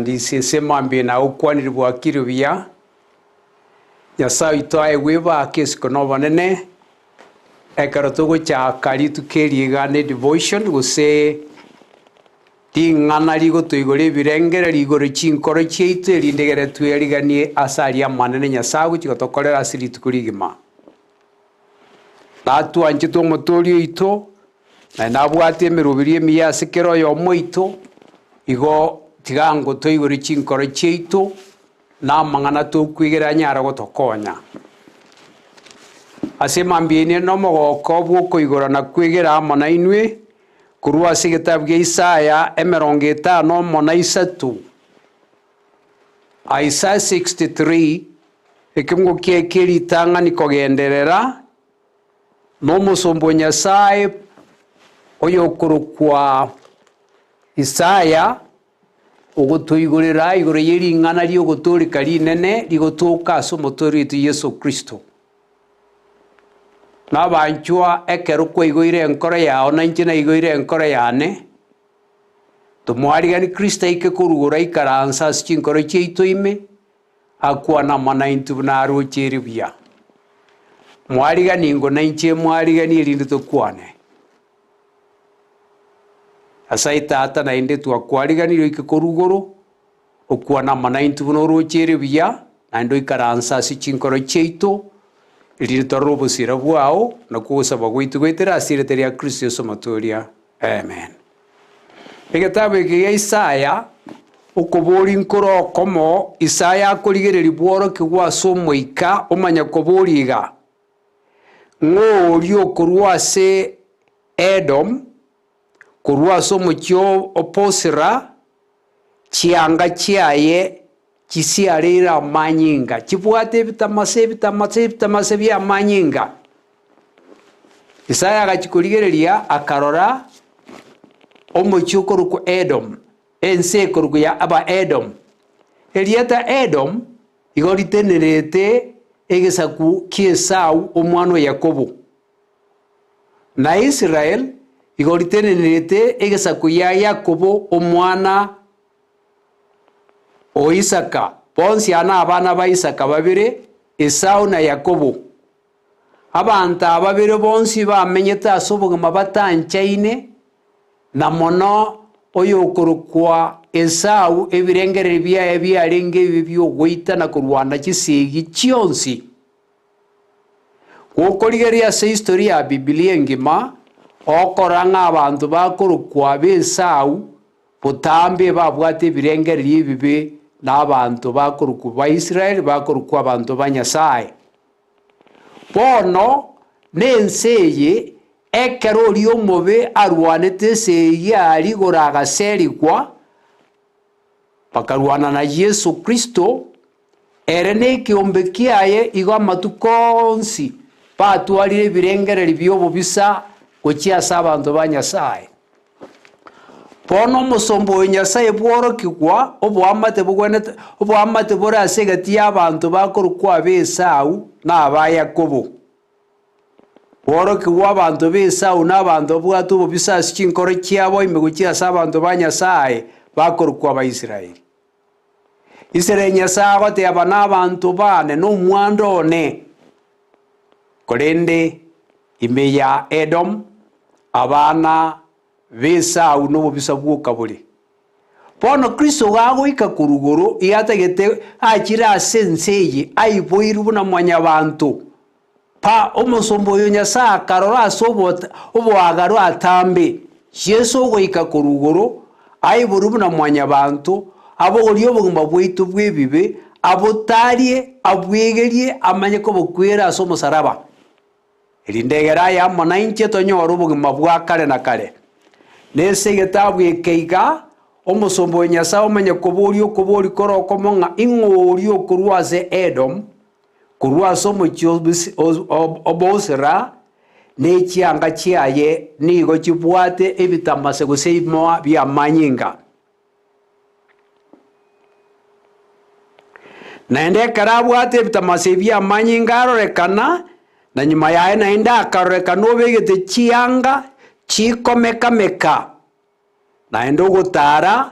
Ndise ase mambia na gokwanire bwakire buya, Nyasae oito aegwe ebaka esiko na obonene, ekero togochaka rituko eri iga ne devotion gose ring'ana rigotoigora ebirengererio igoro chinkoro chiaito erinde egere tweriganie ase aria amanene Nyasae agochia gotokorera ase rituko rigima. Natwanchete Omotoori oito, naende nabwate emeroberio emiya ase kera oyomo oito, igo tiga ngotoigore chinkoro chiaito, na amang'ana tokwegera anyare gotokonya. Ase emambia eye nere omogoko bw'okoigora na kwegera amo nainwe, korwa ase egetabu gia Isaya emerongo etano omo na isato, Isaiah 63, Ekeungo kiaye kie ritang'ani kogenderera, nomosomba o Nyasae oyokorokwa Isaya, ogotoigorera igoro ye ring'ana ri'ogotooreka rinene rigotoka ase Omotoori oito Yeso Kristo. Nabanchwa ekero kwaigoire enkoro yao na inche naigoire enkoro yane, tomoariganie Kristo aike korwa igoro aikaranse ase chinkoro chiaito ime, Akwane amo naintwe buna aroche ere buya. Mwariganie ingo nainche mwariganie erinde tokwane. Nyasae Tata naende twakwariganirie oike korwa igoro, okwane amo naintwe buna oroche ere buya, naende oikaranse ase chinkoro chiaito, erinde torore obosira bwao, nakwo ogosaba gwaito goetera ase erieta ria Kristo Yeso Omotoria. Amen. Egetabu eke gia Isaya, okoboria nkore okomo, Isaya akorigereria bworokigwa ase Omoika, omanya koboria iga, Ng'o oria okorwa ase Edom, korwa ase omochie o Bosira, chianga chiaye chisiareire amanyinga, chibwate ebitamase ebitamase ebitamase bi'amanyinga? Isaya agachia korigereria, akarora omochie okorokwa Edomu, ense ekorokwa ya Abaedomu. Erieta Edomu igo ritenerete egesaku ki'Esau omwana o Yakobo, na Israel igo ritenenerete egesaku gia Yakobo omwana o Isaka. Bonsi aa nabana ba Isaka babere, Esau na Yakobo. Abanto aba babere bonsi bamenyete ase obogima batanchaine, na mono oyokorokwa Esau ebirengererio biaye biarenge ebibe bi'ogoita na korwana chisegi chionsi. Gokorigereria ase history ya Bibilia engima, okorora ng'a abanto bakorokwa b'Esau botambe babwate ebirengererio ebibe na abanto bakorokwa Baisraeli bakorokwa abanto ba Nyasae. Bono nense eye, ekero oria omobe arwanete esegi aria igoro agaserigwa, bakarwana na Yeso Kristo, ere nekeombe kiaye igo amatuko onsi batwarire ebirengererio bi'obobisa gochia ase abanto ba Nyasae. Bono omosomba oyo Nyasae bworokigwa oboamate bogwenerete oboamate bore ase egati y'abanto bakorokwa ab'Esau na aba Yakobo. Bworokigwa abanto b'Esau na abanto babwate obobisa ase chinkoro chiabo ime gochia ase abanto ba Nyasae bakorokwa Abaisraeli. Israeli Nyasae agoteba nabanto baane na omwando one, korende ime ya Edomu abana b'Esau nobobisa bwoka bore. Bono Kristo gagoika korwa igoro, iga atagete achire ase ense eye aiboirwe buna mwanyabanto. Pa omosomba oyo Nyasae akarora ase oboagaru atambe, Yeso ogoika korwa igoro, aiborwe buna mwanyabanto, abogorie obogima bwaito bw'ebibe, abotarie, abwegerie, amanye kobokwera ase omosaraba. Erinde egere aye amo nainche tonyore obogima bwa kare na kare. Nese egetabu eke iga, omosomba o Nyasae omanye koboria okoboria kore okomo ng'a ing'o oria okorwa ase Edomu, korwa ase omochie o Bosira, ne chianga chiaye nigo chibwate ebitamase gose ebimoa bi'amanyinga. Naende ekero abwate ebitamase ebi bi'amanyinga arorekana, na nyuma yaye naende akarorekana obegete chianga chikomeka-meka, naende ogotaara.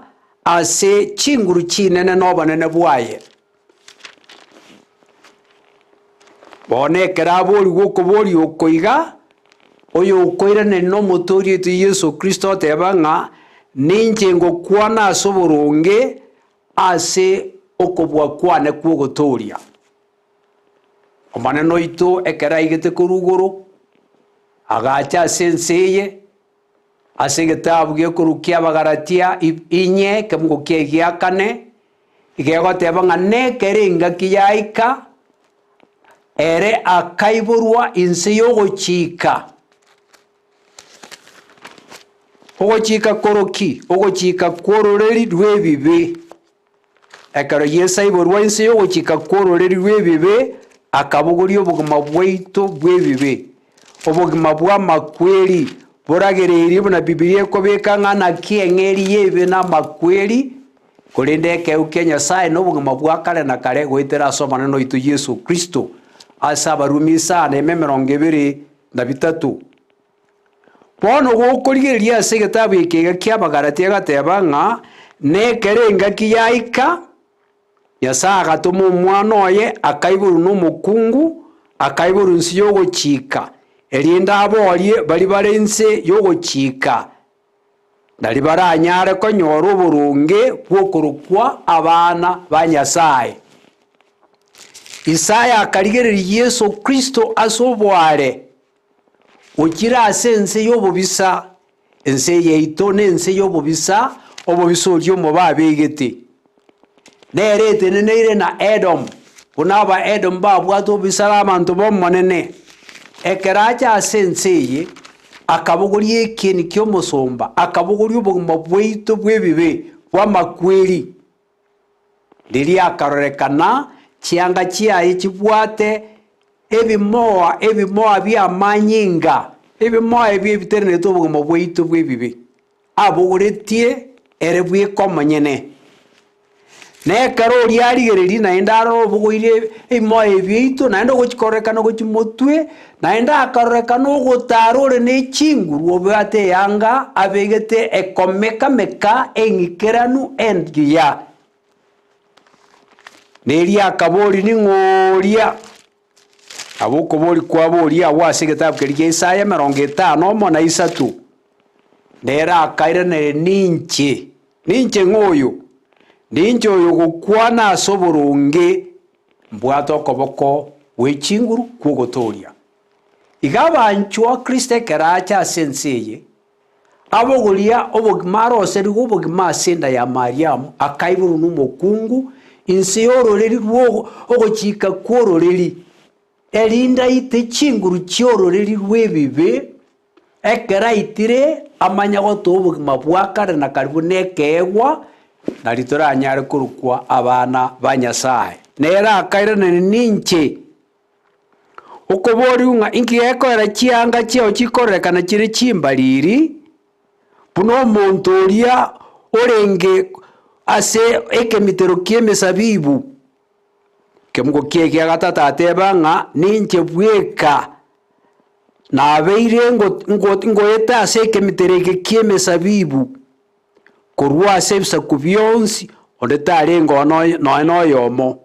ase chinguru chinene na obonene bwaye. Bono ekero aborigwe okoboria oko iga, oyokoiraneria nomotooria oito Yeso Kristo oteba ng'a, Ninche ngokwana ase oboronge ase okobua kwane kw'ogotooria. Omonene oito ekero aigete korwa igoro, agacha ase ense eye, ase egetabu gekorwa ki'Abagalatia inye ekemungo kia egiakane, Gegoteba ng'a nekero engaki yaika, ere akaiborwa inse y'ogochika. Ogochika koroki? Ogochika kw'ororeri rw'ebibe. Ekero Yeso aiborwa inse y'ogochika kw'ororeri rw'ebibe, akabogoria obogima bwaito bw'ebibe, obogima bw'amakweri, boragereirie buna Bibilia ekobeka ng'a naki eng'eria y'ebibe namakweri, Korende ekeegwa kia Nyasae nobogima bwa kare na kare goetera ase Omonene oito Yeso Kristo, ase Abarumi isano ime emerongo ebere na bitato. Bono gokorigereria ase egetabu eke iga ki'Abagalatia egateba ng'a nekero engaki yaika, Nyasae agatoma Omwana oye akaiborwa nomokungu, akaiborwa inse y'ogochika, erinde aborie baria bare inse y'ogochika, Nario baranyare konyora oboronge bw'okorokwa abana ba Nyasae. Isaya akarigereria Yeso Kristo ase oboare, ochire ase ense y'obobisa, ense yaito nense y'obobisa, obobisa oria omobe abegete. Nere eteneneire na Edomu, buna Abaedomu babwate obobisa n'abanto b'Omonene. Ekero acha ase ense eye, akabogoria ekieni ki'omosomba, akabogoria obogima bwaito bw'ebibe bw'amakweri. Riria akarorekana chianga chiaye chibwate ebimoa ebimoa bi'amanyinga, ebimoa ebi ebitenenerete obogima bwaito bw'ebibe. abogoretie ere bweka omonyene. Na ekero oria arigereria naende arore obogoire ebimoyo ebi biaito, naende ogochia kororekana gochia motwe, naende akarorekana ogotara ore ne chinguru obwate eyanga abegete ekomeka-meka eng'ikeranu engiya. Na erio akaboria, Ning'o oria? Nabo okoboria kwabo oria agwo ase egetabu keria kia Isaya emerongo etano omo na isato, nere akairaneria, Ninche, ninche ng'o oyo? Ninche oyo ogokwana ase oboronge, mbwate okoboko gwe chinguru kw'ogotooria. Iga abanchwa Kristo ekero acha ase ense eye, Abogoria obogima aroserigwe obogima ase enda ya Mariamu, akaiborwa nomokungu, inse y'ororeri rw'ogochika kw'ororeri, erinde aite chinguru chi'ororeri rw'ebibe, ekero aitire amanye gotoa obogima bwa kare na kare buna ekeegwa, nario toranyare korokwa abana ba Nyasae. Nere akairaneria, Ninche. Okoborigwa ng'a inki gekoera chianga chiao chikororekana chire chimbariri, buna omonto oria orenge ase ekemitero ki'emesabibu. Ekemogo kiaye gia gatato ateba ng'a ninche bweka nabeire ngoeta ase ekemitero eke ki'emesabibu, korwa ase ebisaku bionsi onde tarenge oo nonya noyomo.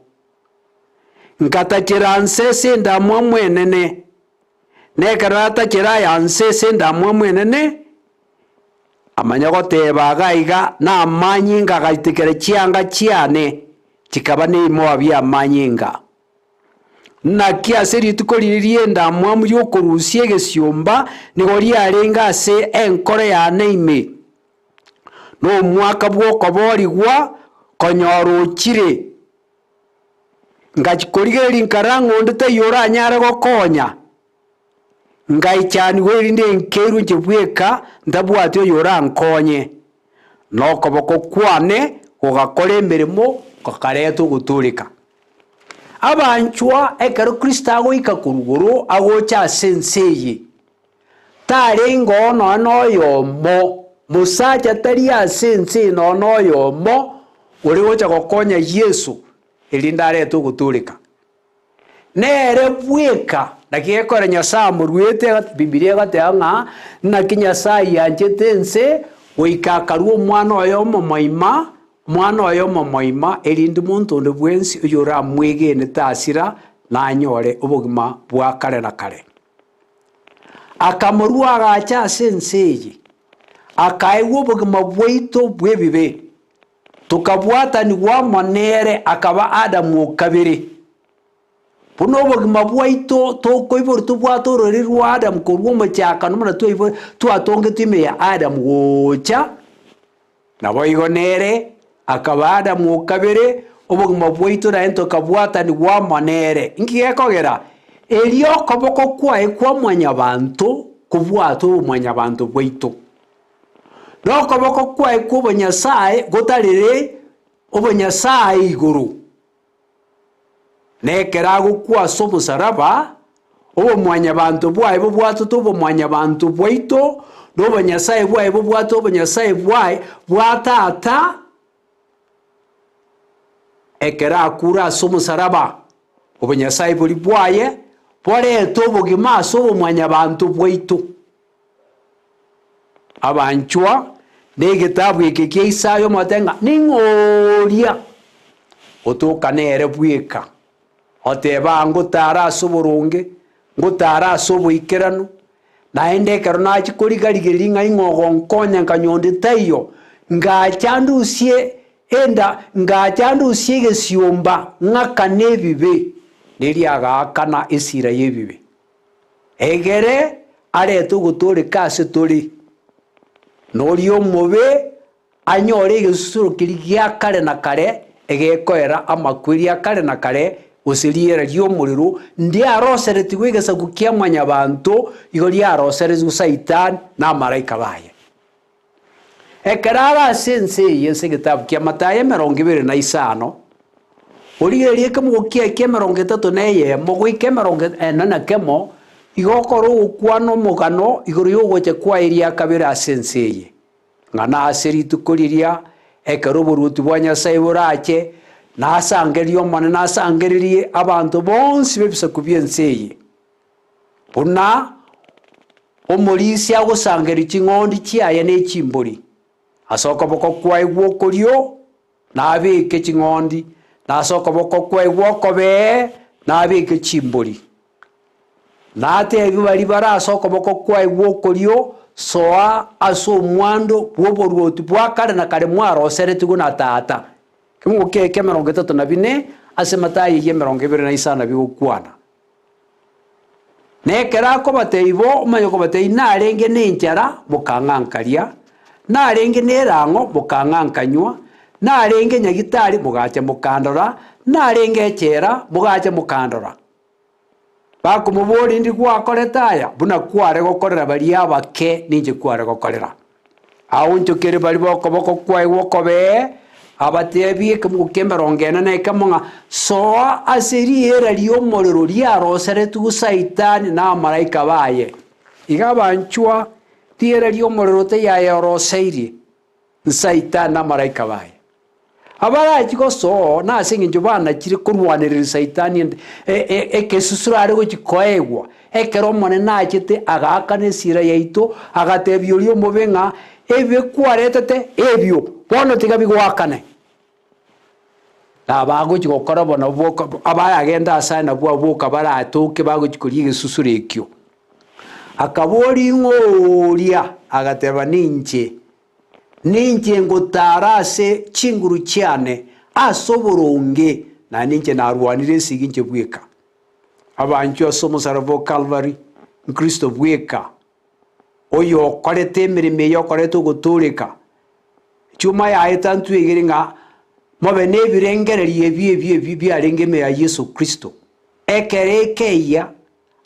Ngatachera nse ase endamwamu enene, na ekero natachera aya nse ase endamwamu enene, amanya goteba iga iga, namanyinga agaitekera chianga chiane, chikaba neimoa bi'amanyinga. Naki ase rituko riria ri'endamwamu y'okorusia egesiomba nigo riarenge ase enkoro yane ime, na omwaka bw'okoboorigwa konyora ochire. Ngachia korigereria nkarora ng'a onde taiyo oranyare gokonya, ngaichanigwa erinde nkerwe inche bweka ntabwati oyo orankonye, na okoboko kwane gogakora emeremo gokareta ogotooreka. Abanchwa ekero Kristo agoika korwa igoro agocha ase ense eye, tarenge oo nonya na oyomo, mosacha tari ase ense eye nonya na oyomo ore gocha gokonya Yeso erinde arete ogotooreka. Nere bweka, naki gekogera Nyasae amoruete, Bibilia egoteba ng'a naki Nyasae ayianchete ense goika akarua omwana oye omomoima. Omwana oye omomoima, erinde monto onde bwensi oyoramwegene tasira, nanyore obogima bwa kare na kare. Akamorua agacha ase ense eye, akaegwa obogima bwaito bw'ebibe, tokabwatanigwa amo nere akaba Adamu o kabere. Buna obogima bwaito tokoiborwa tobwate ororeri rwa Adamu korwa omochakano buna twaibo twatongetwe ime ya Adamu gocha, naboigo nere akaba Adamu o kabere, obogima bwaito naende tokabwatanigwa amo nere. Inki gekogera? Erio okoboko kwaye kwa mwanyabanto kobwate obomwanyabanto bwaito, na okoboko kwaye kw'obonyasae gotarere obonyasae igoro. Na ekero agokwa ase omosaraba, obomwanyabanto bwaye bobwatete obomwanyabanto bwaito, na obonyasae bwaye bobwate obonyasae bwaye bwa Tata, ekero akure ase omosaraba, obonyasae boria bwaye borete obogima ase obomwanyabanto bwaito. Abanchwa na egetabu eke kia Isaya omote ng'a ning'o oria otoka nere bweka, oteba aa ngotara ase oboronge, ngotara ase oboikeranu, naende ekero nachia koriga-rigereria ng'a ing'o ogonkonya nkanywa onde taiyo, ngacha ndusie enda, ngacha ndusie egesiomba ng'akane ebibe, nerio agaakana esira y'ebibe. Egere arete ogotooreka ase tore, na oria omobe anyore egesusuro keria gia kare na kare, egekoera amakweri a kare na kare, gose riera ri'omorero, ndiaroseretigwe egesaku kia mwanyabanto, igo riaroseretigwe Saitani na amalaika baye. Ekero are ase ense eye ase egetabu kia Matayo 25, origererie ekemogo kiaye kia 31 goika 41, igo okore ogokwana omogano igoro y'ogocha kwaye ria kabere ase ense eye, ng'a nase rituko riria ekero oboruoti bwa Nyasae borache, nasangererie Omonene asangererie abanto bonsi b'ebisaku bi'ense eye, buna Omorisia agosangereria ching'ondi chiaye ne chimbori, ase okoboko kwaye gw'okorio nabeke ching'ondi, na ase okoboko kwaye gw'okobee nabeke chimbori. Natebie baria bare ase okoboko kwaye gw'okorio, Soa ase omwando bw'oboruoti bwa kare na kare mwaroseretigwe na Tata. Ekemungo kiaye ki'emerongo etato na bine ase Matayo eyio 25 bigokwana. Na ekero akobatebia bo, omanye kobatebia, Narenge nenchara, mokang'ankaria, narenge nerang'o, mokang'ankanywa, narenge nyagitari, mogacha mokandora, narenge echela, mogacha mokandora. Bakomoboria, Indi gwakorete aya? Buna kware gokorera baria abake, ninche kware gokorera. Aonchokere baria b'okoboko kwaye gw'okobee, abateebie ekemogo ki'emerongo ene na ekemo ng'a, Soa ase riera ri'omorero riaroseretigwe Saitani na abamalaika baye. Iga abanchwa, riera ri'omorero tiyayeroseirie Saitani na abamalaika baye. Abarachie gosoa nase engencho banachire korwanerera Saitani ende ekesusuro are gochia koegwa, ekero Omonene achete agaakana esira yaito, agatebia oria omobe ng'a ebibe kwaretete ebio, bono tiga bigoakane. Na abagochia gokora bo nabwo boka abayagende ase aye nabwo abwo boka baratoke bagochia koria egesusuro ekio. Akaboria ng'o oria? Agateba ninche. Ninche ngotaara ase chinguru chiane ase oboronge, na ninche narwanire esegi inche bweka. Abanchwa ase omosaraba o Kalvari, Nkristo bweka, oyokorete emeremo eye okoreta ogotooreka. Chuma yaye tantwegere ng'a mobe nebirengererio ebi ebi ebi biarenge ime ya Yeso Kristo. Ekero ekeyia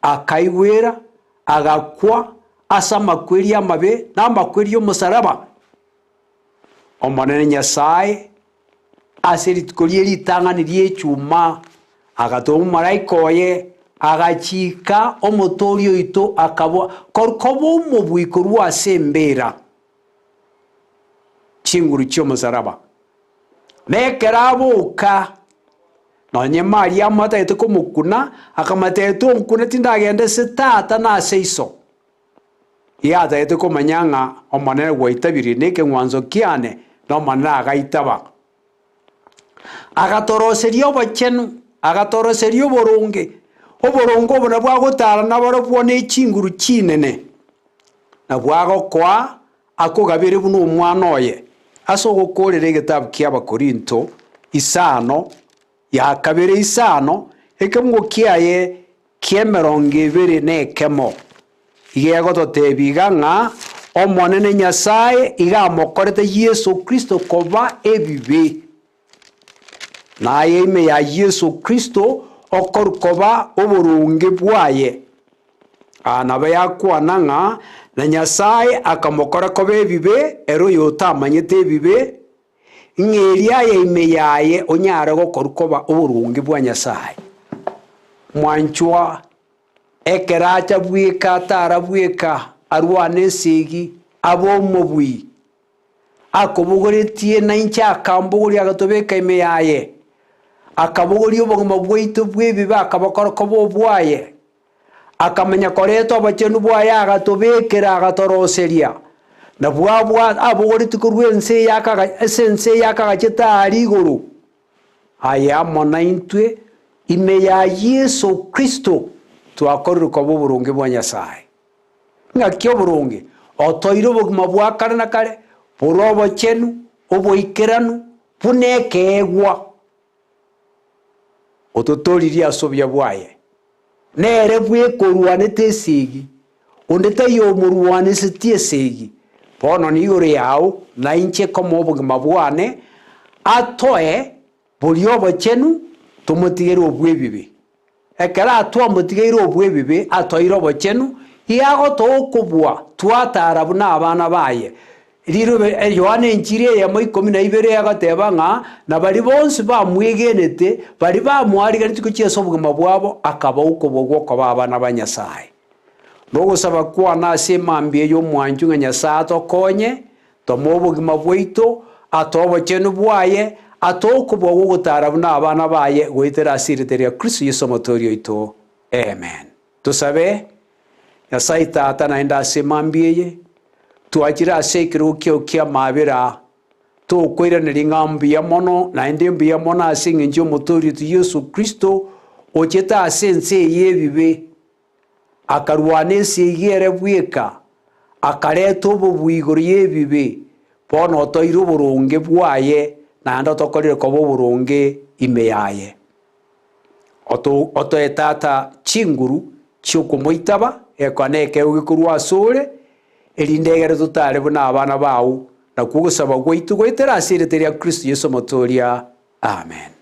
akaigwera, agakwa ase amakweri amabe na amakweri y'omosaraba. Omonene Nyasae ase rituko rie ritang'ani ri'echuma agatoma omomalaika oye, agachika Omotoori oito akabua koba omobui korwa ase embeera chinguru chi'omosaraba. Na ekero aboka, nonye Mariamu atagete komokuna, akamotebia, Tonkuna, tindagenda ase tata na ase iso. Iga atagete komanya ng'a Omonene gwaitabirie nekeng'wanso kiane, na Omonene agaitaba. Agatoroseria obochenu, agatoroseria oboronge, oboronge obo nabwo agotara naborobwo ne chinguru chinene, nabwo agokoa akogabere buna omwana oye. Ase ogokoorera egetabu kia Abakorinto isano, ya kabere isano, ekemungo kiaye ki'emerongo ebere na ekemo, iga egototebia iga ng'a Omonene Nyasae iga amokorete Yeso Kristo koba ebibe, na aye ime ya Yeso Kristo okorwa koba oboronge bwaye. Aa nabo yakwana ng'a na Nyasae akamokora koba ebibe ere oyotamanyete ebibe, ng'a eria aye ime yaye onyare gokorwa koba oboronge bwa Nyasae. Mwanchwa, ekero acha bweka atara bweka, arwane esegi, abe omobui, akobogoretie nainche akambogoria agatobeka ime yaye, akabogoria obogima bwaito bw'ebibe akabokora koba obwaye, akamanya koreta obochenu bwaye agatobekera agatoroseria, na bwabwa abogoretie korwa ense eye akaga ase ense eye akagachete aaria igoro. Aye amo naintwe, ime ya Yeso Kristo twakorirwe koba oboronge bwa Nyasae. Ng'aki oboronge? Otoire obogima bwa kare na kare, bore obochenu, oboikeranu, buna ekeegwa. Ototooririe ase obuya bwaye. Nere bweka orwanete esegi, onde taiyo omorwanesetie esegi. Bono nigoro yao, na inche komoa obogima bwane, atoe boria obochenu, tomotigere obw'ebibe. Ekero atwamotigeire obw'ebibe, atoeire obochenu, iga agotoa okobua twatara buna abana baye. Rirobe Yohana enchiri eyemo ikomi na ibere egoteba ng'a na baria bonsi bamwegenete, baria bamoariganetie gochia ase obogima bwabo, akabaa okobua gw'okoba abana ba Nyasae. Nogosaba kwane ase emambia eye omwancho ng'a Nyasae atokonye, Tomoe obogima bwaito, atoe obochenu bwaye, atoe okobua gw'ogotara buna abana baye goetera ase erieta ria Kristo Yeso Omotoori oito. Amen. Tosabe, Nyasae Tata, naende ase emambia eye, twachire ase ekerogo kiao ki'amabera, tokoiraneria ng'a mbuya mono, naende mbuya mono ase engencho y'Omotoori oito Yeso Kristo, ochete ase ense eye y'ebibe, Akarwana esegi ere bweka, akareta obobui igoro y'ebibe, bono otoire oboronge bwaye, naende otokorire koba oboronge ime yaye. Oto otoe Tata chinguru chi'okomoitaba, gekoa nekeegwa gekorwa asore, erinde egere totare buna abana bao, nakwo ogosaba gwaito goetera ase erieta ria Kristo Yeso Omotoria. Amen.